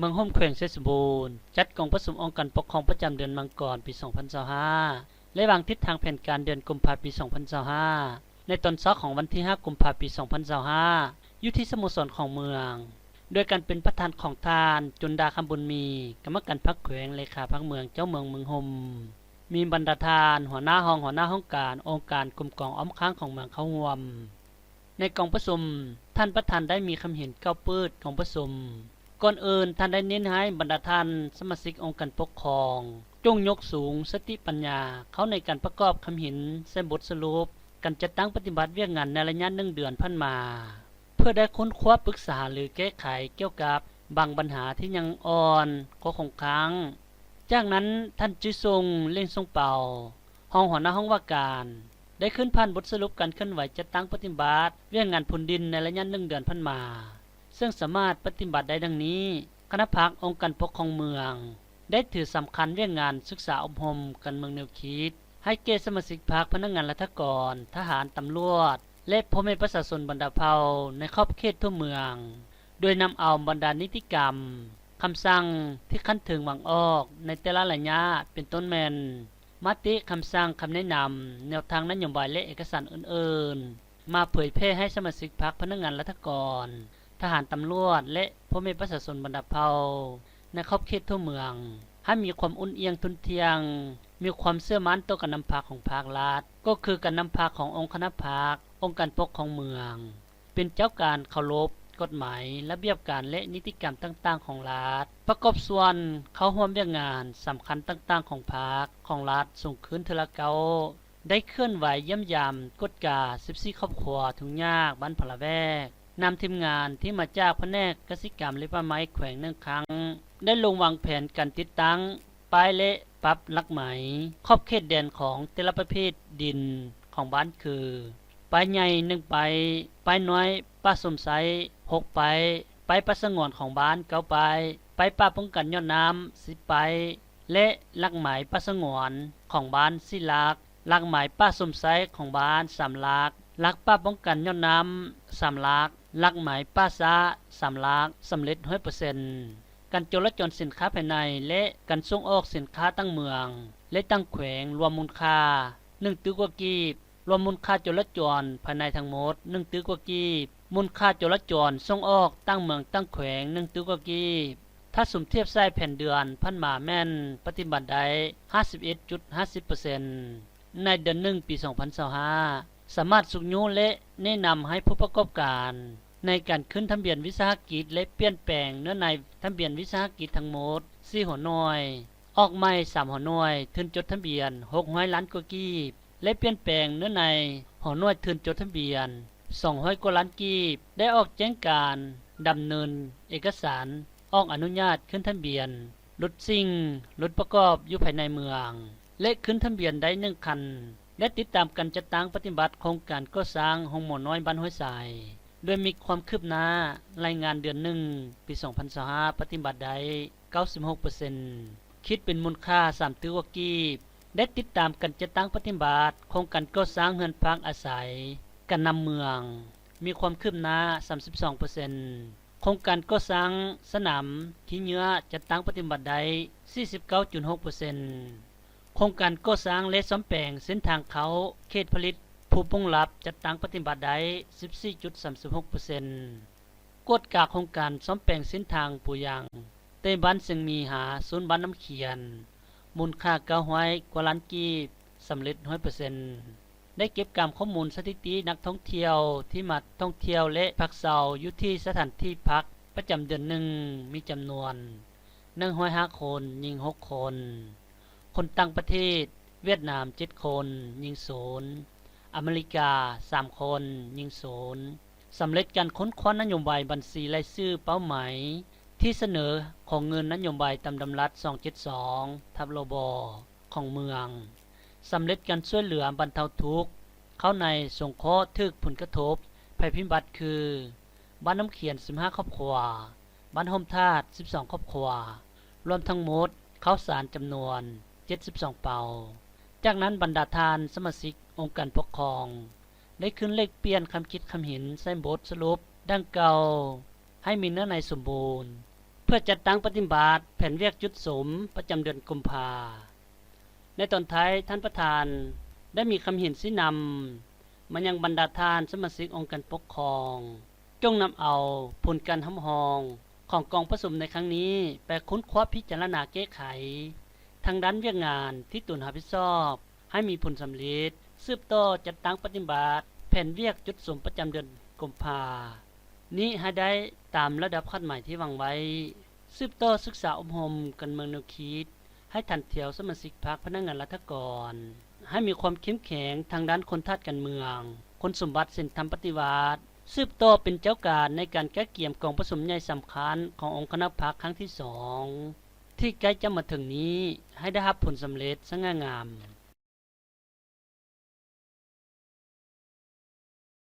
ເມືອງໂຮມ ແຂວງໄຊສົມບູນ ຈັດກອງປະຊຸມອົງການປົກຄອງປະຈຳເດືອນມັງກອນ ປີສອງພັນຊາວຫ້າ ແລະ ວາງທິດທາງແຜນການເດືອນກຸມພາ ປີສອງພັນຊາວຫ້າ ໃນຕອນເຊົ້າຂອງວັນທີຫ້າ ກຸມພາ ປີສອງພັນຊາວຫ້າ ຢູ່ທີ່ສະໂມສອນຂອງເມືອງ ໂດຍການເປັນປະທານຂອງທ່ານ ຈຸນດາ ຄຳບຸນມີ ກຳມະການພັກແຂວງ, ເລຂາພັກເມືອງ, ເຈົ້າເມືອງເມືອງໂຮມ, ມີບັນດາທ່ານ ຫົວໜ້າຫ້ອງ, ຫົວໜ້າຫ້ອງການ, ອົງການ, ກົມກອງ, ອ້ອມຂ້າງຂອງເມືອງເຂົ້າຮ່ວມ. ໃນກອງປະຊຸມ, ທ່ານປະທານໄດ້ມີຄຳເຫັນເກົ້າປຶດກອງປະຊຸມ. ກ່ອນອື່ນ, ທ່ານໄດ້ເນັ້ນໃຫ້ບັນດາທ່ານສະມາຊິກອົງການປົກຄອງ ຈົ່ງຍົກສູງສະຕິປັນຍາເຂົ້າໃນການປະກອບຄຳເຫັນໃສ່ບົດສະຫຼຸບການຈັດຕັ້ງປະຕິບັດວຽກງານໃນໄລຍະໜຶ່ງເດືອນຜ່ານມາ ເພື່ອໄດ້ຄົ້ນຄວ້າປຶກສາຫາລືແກ້ໄຂກ່ຽວກັບບາງບັນຫາທີ່ຍັງອ່ອນ, ຂໍ້ຄົງຄ້າງ. ຈາກນັ້ນ, ທ່ານ ຈື່ຊົງ ເລັ່ງຊົງເປົາ, ຮອງຫົວໜ້າຫ້ອງວ່າການ ໄດ້ຂຶ້ນຜ່ານບົດສະຫຼຸບການເຄື່ອນໄຫວຈັດຕັ້ງປະຕິບັດວຽກງານພົ້ນດິນໃນໄລຍະໜຶ່ງເດືອນຜ່ານມາ, ເຊິ່ງສາມາດປະຕິບັດໄດ້ດັ່ງນີ້: ຄະນະພັກອົງການປົກຄອງເມືອງ ໄດ້ຖືສຳຄັນວຽກງານສຶກສາອົບຮົມການເມືອງແນວຄິດ ໃຫ້ແກ່ສະມາຊິກພັກ, ພະນັກງານລັດຖະກອນ, ທະຫານ, ຕຳຫຼວດ ແລະ ພໍ່ແມ່ປະຊາຊົນບັນດາເຜົ່າໃນຂອບເຂດທົ່ວເມືອງ, ໂດຍນຳເອົາບັນດານິຕິກຳ, ຄຳສັ່ງທີ່ຂັ້ນເທິງວາງອອກໃນແຕ່ລະໄລຍະ ເປັນຕົ້ນແມ່ນ ມະຕິ, ຄຳສັ່ງ, ຄຳແນະນຳ, ແນວທາງນະໂຍບາຍ ແລະ ເອກະສານອື່ນໆ ມາເຜີຍແຜ່ໃຫ້ສະມາຊິກພັກ, ພະນັກງານລັດຖະກອນ, ທະຫານ, ຕຳຫຼວດ ແລະ ພໍ່ແມ່ປະຊາຊົນບັນດາເຜົ່າ ໃນຂອບເຂດທົ່ວເມືອງ ໃຫ້ມີຄວາມອຸ່ນອຽງທຸ່ນທ່ຽງ, ມີຄວາມເຊື່ອໝັ້ນຕໍ່ການນຳພາຂອງພາກລັດ, ກໍຄືການນຳພາຂອງອົງຄະນະພັກ, ອົງການປົກຄອງເມືອງ ເປັນເຈົ້າການເຄົາລົບກົດໝາຍ, ລະບຽບການ ແລະ ນິຕິກຳຕ່າງໆຂອງລັດ, ປະກອບສ່ວນເຂົ້າຮ່ວມວຽກງານສຳຄັນຕ່າງໆຂອງພັກ, ຂອງລັດສູງຂຶ້ນເທື່ອລະກ້າວ, ໄດ້ເຄື່ອນໄຫວຢ້ຽມຢາມກວດກາສິບສີ່ຄອບຄົວທຸກຍາກບ້ານພະລະແວກ, ນຳທີມງານທີ່ມາຈາກພະແນກກະສິກຳ ແລະ ປ່າໄມ້ແຂວງໜຶ່ງຄັ້ງ, ໄດ້ລົງວາງແຜນການຕິດຕັ້ງປ້າຍ ແລະ ປັບຫຼັກໝາຍຂອບເຂດແດນຂອງແຕ່ລະປະເພດດິນຂອງບ້ານຄື ປ້າຍໃຫຍ່ ໜຶ່ງປ້າຍ, ປ້າຍນ້ອຍປ່າຊົມໄຊ ຫົກປ້າຍ, ປ້າຍປ່າສະຫງວນຂອງບ້ານ ເກົ້າປ້າຍ, ປ້າຍປ່າປ້ອງກັນຍອດນ້ຳ ສິບປ້າຍ ແລະ ຫຼັກໝາຍປ່າສະຫງວນຂອງບ້ານ ສີ່ຫຼັກ, ຫຼັກໝາຍປ່າຊົມໄຊຂອງບ້ານ ສາມຫຼັກ, ຫຼັກປ່າປ້ອງກັນຍອດນ້ຳ ສາມຫຼັກ, ຫຼັກໝາຍປ່າຊ້າ ສາມຫຼັກ ສຳເລັດຮ້ອຍເປີເຊັນ. ການຈໍລະຈອນສິນຄ້າພາຍໃນ ແລະ ການສົ່ງອອກສິນຄ້າຕ່າງເມືອງ ແລະ ຕ່າງແຂວງ ລວມມູນຄ່າ ໜຶ່ງຕື້ກວ່າກີບ, ລວມມູນຄ່າຈໍລະຈອນພາຍໃນທັງໝົດ ໜຶ່ງຕື້ກວ່າກີບ, ມູນຄ່າຈໍລະຈອນສົ່ງອອກຕ່າງເມືອງຕ່າງແຂວງ ໜຶ່ງຕື້ກວ່າກີບ, ຖ້າສຸມທຽບໃສ່ແຜນເດືອນຜ່ານມາແມ່ນປະຕິບັດໄດ້ຫ້າສິບເອັດຈຸດຫ້າສິບເປີເຊັນ ໃນເດືອນໜຶ່ງ ປີສອງພັນຊາວຫ້າ ສາມາດຊຸກຍູ້ ແລະ ແນະນຳໃຫ້ຜູ້ປະກອບການໃນການຂຶ້ນທະບຽນວິສາຫະກິດ ແລະ ປ່ຽນແປງເນື້ອໃນທະບຽນວິສາຫະກິດທັງໝົດ ສີ່ຫົວໜ່ວຍ, ອອກໃໝ່ ສາມຫົວໜ່ວຍ, ທຶນຈົດທະບຽນ ຫົກຮ້ອຍລ້ານກວ່າກີບ ແລະ ປ່ຽນແປງເນື້ອໃນຫົວໜ່ວຍທຶນຈົດທະບຽນ ສອງຮ້ອຍກວ່າລ້ານກີບ, ໄດ້ອອກແຈ້ງການດຳເນີນເອກະສານອອກອະນຸຍາດຂຶ້ນທະບຽນລົດສິ່ງ, ລົດປະກອບຢູ່ພາຍໃນເມືອງ ແລະ ຂຶ້ນທະບຽນໄດ້ໜຶ່ງຄັນ ແລະ ຕິດຕາມການຈັດຕັ້ງປະຕິບັດໂຄງການກໍ່ສ້າງໂຮງໝໍນ້ອຍບ້ານຫ້ວຍຊາຍ ໂດຍມີຄວາມຄືບໜ້າ ລາຍງານເດືອນໜຶ່ງ ປີສອງພັນຊາວຫ້າ ປະຕິບັດໄດ້ເກົ້າສິບຫົກເປີເຊັນ ຄິດເປັນມູນຄ່າສາມຕື້ກວ່າກີບ, ໄດ້ຕິດຕາມການຈັດຕັ້ງປະຕິບັດໂຄງການກໍ່ສ້າງເຮືອນພັກອາໄສການນຳເມືອງ ມີຄວາມຄືບໜ້າສາມສິບສອງເປີເຊັນ, ໂຄງການກໍ່ສ້າງສະໜາມຂີ້ເຫຍື້ອຈັດຕັ້ງປະຕິບັດໄດ້ສີ່ສິບເກົ້າຈຸດຫົກເປີເຊັນ, ໂຄງການກໍ່ສ້າງ ແລະ ສ້ອມແປງເສັ້ນທາງເຂົ້າເຂດຜະລິດພູປຸງລັບ ຈັດຕັ້ງປະຕິບັດໄດ້ສິບສີ່ຈຸດສາມສິບຫົກເປີເຊັນ. ກວດກາໂຄງການສ້ອມແປງເສັ້ນທາງປູຢາງ ແຕ່ບ້ານຊຽງມີຫາສູນບ້ານນ້ຳຂຽນ ມູນຄ່າເກົ້າຮ້ອຍກວ່າລ້ານກີບ, ສຳເລັດຮ້ອຍເປີເຊັນ. ໄດ້ເກັບກຳຂໍ້ມູນສະຖິຕິນັກທ່ອງທ່ຽວທີ່ມາທ່ອງທ່ຽວ ແລະ ພັກເຊົາຢູ່ທີ່ສະຖານທີ່ພັກປະຈຳເດືອນໜຶ່ງ ມີຈຳນວນ ໜຶ່ງຮ້ອຍຫ້າຄົນ, ຍິງຫົກຄົນ. ຄົນຕ່າງປະເທດ, ຫວຽດນາມ ເຈັດຄົນ, ຍິງສູນ. ອາເມລິກາ ສາມຄົນ, ຍິງສູນ. ສຳເລັດການຄົ້ນຄວ້ານະໂຍບາຍບັນຊີລາຍຊື່ເປົ້າໝາຍທີ່ສະເໜີຂອງເງິນນະໂຍບາຍຕາມດຳລັດສອງເຈັດສອງ ທັບ ລບ ຂອງເມືອງ. ສຳເລັດການຊ່ວຍເຫຼືອບັນເທົາທຸກ ເຂົ້າໃນສົງເຄາະຖືກຜົນກະທົບໄພພິບັດຄື ບ້ານນ້ຳຂຽນ ສິບຫ້າຄອບຄົວ, ບ້ານຮົ່ມທາດ ສິບສອງຄອບຄົວ, ລວມທັງໝົດເຂົ້າສານຈຳນວນເຈັດສິບສອງເປົາ. ຈາກນັ້ນບັນດາທ່ານສະມາຊິກອົງການປົກຄອງ ໄດ້ຂຶ້ນແລກປ່ຽນຄຳຄິດຄຳເຫັນໃສ່ບົດສະຫຼຸບດັ່ງກ່າວ ໃຫ້ມີເນື້ອໃນສົມບູນ, ເ ພື່ອຈັດຕັ້ງປະຕິບັດແຜນວຽກຈຸດສົມປະຈຳເດືອນກຸມພາ. ໃນຕອນທ້າຍ, ທ່ານປະທານໄດ້ມີຄຳເຫັນຊີ້ນຳມາຍັງບັນດາທ່ານສະມາຊິກອົງການປົກຄອງ, ຈົ່ງນຳເອົາຜົນການຮັບຮອງຂອງກອງປະຊຸມໃນຄັ້ງນີ້ ໄປຄົ້ນຄວ້າພິຈາລະນາແກ້ໄຂທາງດ້ານວຽກງານທີ່ຕົນຮັບຜິດຊອບ ໃຫ້ມີຜົນສຳເລັດ, ສືບຕໍ່ຈັດຕັ້ງປະຕິບັດແຜນວຽກຈຸດສຸມປະຈຳເດືອນກຸມພານີ້ໃຫ້ໄດ້ຕາມລະດັບຄາດໝາຍທີ່ວາງໄວ້, ສືບຕໍ່ສຶກສາອົບຮົມການເມືອງແນວຄິດໃຫ້ທັນແຖວສະມາຊິກພັກ, ພະນັກງານລັດຖະກອນ ໃຫ້ມີຄວາມເຂັ້ມແຂງທາງດ້ານຄຸນທາດການເມືອງ, ຄຸນສົມບັດສິນທຳປະຕິວັດ, ສືບຕໍ່ເປັນເຈົ້າການໃນການກະກຽມກອງປະຊຸມໃຫຍ່ສຳຄັນຂອງອົງຄະນະພັກຄັ້ງທີສອງ ທີ່ໃກ້ຈະມາເຖິງນີ້ ໃຫ້ໄດ້ຮັບຜົນສຳເລັດສະຫງ່າງາມ.